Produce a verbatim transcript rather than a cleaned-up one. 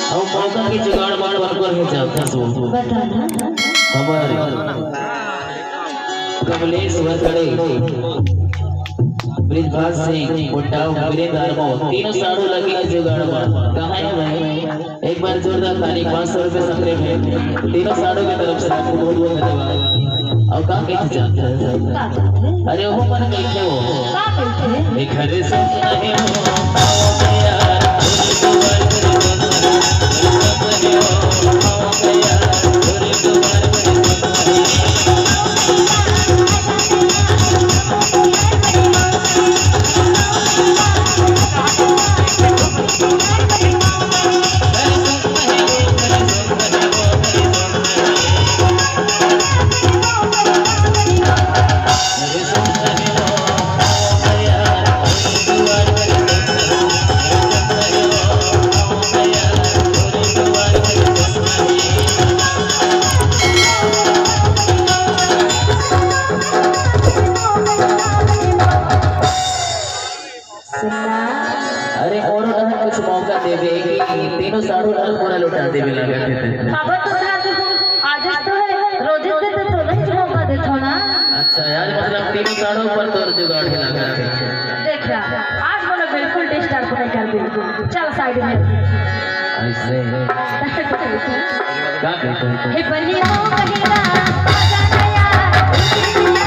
अउ मौका के जुगाड़ बाड़ बरोबर हो जात हे। बताना। हमर कमलेश वरकड़े, बृजभाष सिंह, उट्टाव, वीरेंद्र आरमो, तीनों साढ़ू लगे हे जुगाड़ बाड़। कहाँ हे भाई? एक बार जोरदार ताली, पाँच सौ रुपये संग्रह में तीनों साढ़ू की तरफ से आपको बहुत बहुत धन्यवाद। अउ का कहिथे? अरे वो मन कहिथे वो। का कहिथे? एक हरे सुन रहे हो, आओ यार, सुनना। अरे मोरो डहर कुछ मौका देबे कि तीनों साढ़ू ला पूरा लुटा देबे लागत हे। बाबा तो आज तो हे, रोजे से तो तोला ही मौका देथों ना। अच्छा यार, मतलब तीनों साढ़ू पर तोर जुगाड़ हे लागत हे। देख यार, आज मोला बिल्कुल disturb नहीं कर, बिल्कुल। चल side में। ऐसे। का कहिथे? हे बनी हो कहिला, आजा ना यार।